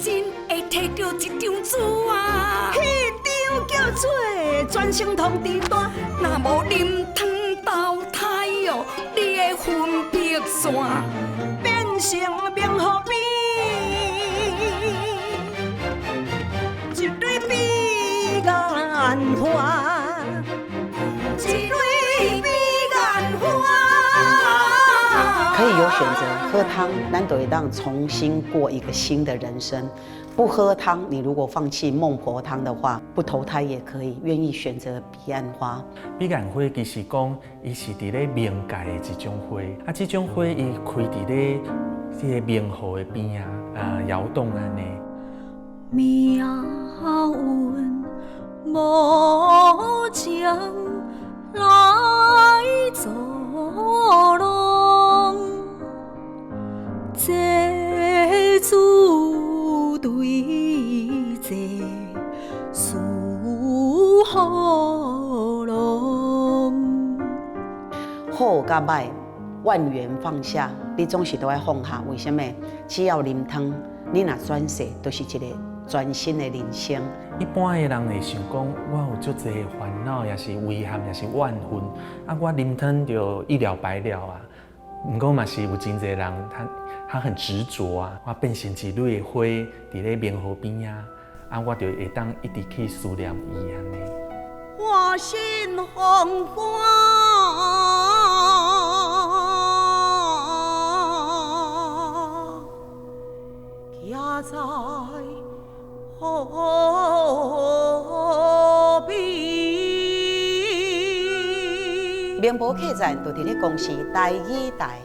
真會提著一張紙啊！彼張叫做轉生通知單。若無啉湯投胎哦，你的分別線變成冥河邊，一蕊彼岸花，一蕊彼岸花。可以有選擇，喝湯，咱就會當重新過一個新的人生。不喝湯，你如果放棄孟婆湯的話，不投胎也可以，願意選擇彼岸花。彼岸花其實講，伊是佇咧冥界的一種花，啊，這種花伊開佇咧這个冥河的邊仔，啊，搖動按呢。命運無情來作弄，這主對這事糊弄。好佮䆀，萬緣放下，你總是都愛放下。為啥物？只要啉湯，你若轉世，就是一個全新的人生。一般的人會想講，我有足濟煩惱，也是遺憾，也是怨恨，啊，我啉湯就一了百了啊。毋過嘛是有真濟人，他很執著啊，我變成一蕊花，佇咧冥河邊仔，啊，我就會當一直去思念伊按呢。我心風寒，徛在河邊。明婆客棧就佇咧公視台語台。